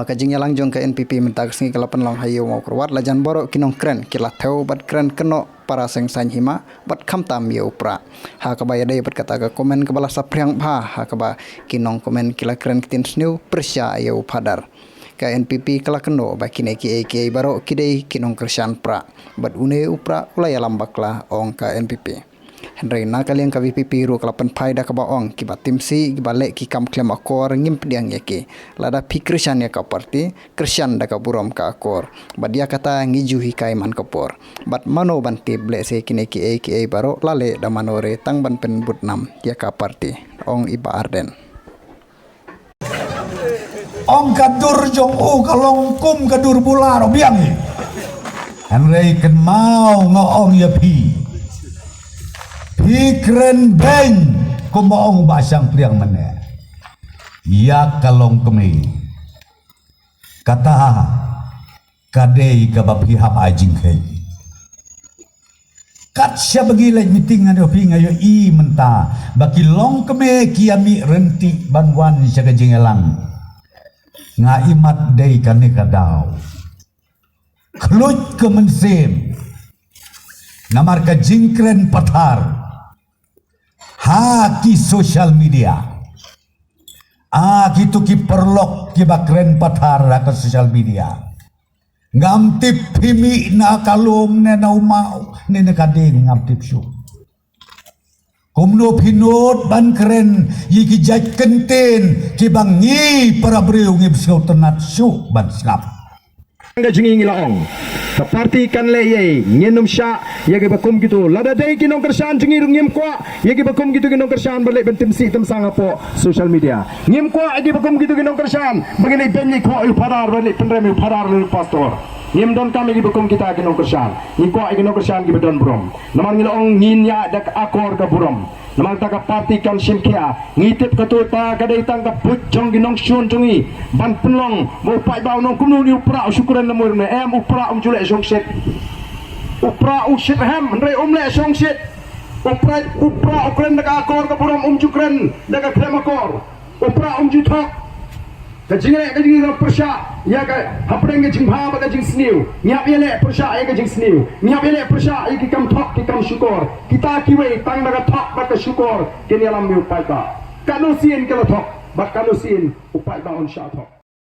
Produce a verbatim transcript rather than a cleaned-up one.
Ka jingïalang jong ka N P P mynta ka sngi ka la pynlong ha Ïew Mawkyrwat, la jan baroh ki nongkren ki la thew bad kren kynnoh para seng saiñ hima bad khamtam ïa u Prah. Ha kaba ïadei bad kata ka comment kaba la saphriang bha, ha kaba ki nongcomment ki la kren ktien sniew pyrshah ïa u Phadar. Ka N P P ka la kynnoh ba kine kiei kiei baroh ki dei ki nongkyrshan Prah bad une u Prah u la ïalam bakla, ong ka N P P. Hynrei na ka liang ka V P P ruh ka la pynphai da kaba ong, kiba timsi kiba leh ki kam khlem akor ngim pdiang ïa ki. Lada phi kyrshan ïa ka party, kyrshan da ka burom ka akor. Bad ïa kata ngi ju hikai man ka por. Bad mano ban tip, lehse kine kiei kiei baroh la leh da mano re tang ban pynbud nam ïa ka party, ong i Bah Ardent. Ong ka dur jong u ka long kum ka dur bular, biang i. Hynrei kynmaw nga ong ïa phi, phi kren beiñ kumba ong Bah Shangpliang mynne. Ïa ka longkmie, kata ka dei kaba phi hap ai jingkheiñ. Kat shaba ngi leit meeting nga ïohi, nga ïohi mynta ba ki longkmie ki ïa mih ryntih ban wan sha ka jingïalang. Nga imat dei kane ka daw. Khluit ka mynsiem namar ka jingkren pathar ha ki social media. Ah, kito ki paralok kiba kren pathar ha ka social media. Ngam tip phi mih na ka lum ne na u maw ne na ka dieng, ngam tip shuh. Kumno phi nud ban kren ïa ki jait kyntien kiba ngi para briew ngim sngewtynnat shuh ban sngap. Ka jingim ngi la ong, ka party kan leh ei ei, ngin ym shah ïa kiba kum kito. Lada dei ki nongkyrshan jong ngi ruh ngim kwah ïa kiba kum kito ki nongkyrshan ba leit ban tim sih tim sang hapoh social media. Ngim kwah ïa kiba kum kito ki nongkyrshan ba ngi leit beiñ ïa u Phadar, ba leit pynrem ïa u Phadar lane u pastor. Ngim donkam ïa kiba kum kita ki nongkyrshan. Ngi kwah ïa ki nongkyrshan kiba don burom. Namar ngi la ong ngin ïaid da ka akor ka burom. Namar kata ka party kan shim khia. Ngi tip kato kata ka dei tang ka buit jong ki nongshun jong ngi ban pynlong ba u paidbah un ong kumno une u Prah u shu kren la mur ne, em, u Prah um ju leh shongshit. U Prah u shitrhem hynrei um leh shongshit. U Prah, u Prah u kren da ka akor ka burom, um ju kren da ka khlem akor. U Prah um ju thok. Ka jingleh ka jingïalang pyrshah ïa ka hapdeng ka jingbha bad ka jingsniew. Ngi hap ïaleh pyrshah ïa ka jingsniew. Ngi hap ïaleh pyrshah ïa ki kam thok ki kam shukor. Kita kiwei tang da ka thok bad ka shukor kin ïalam ïa u paidbah. Katno sien ki la thok bad katno sien u paidbah un shah thok.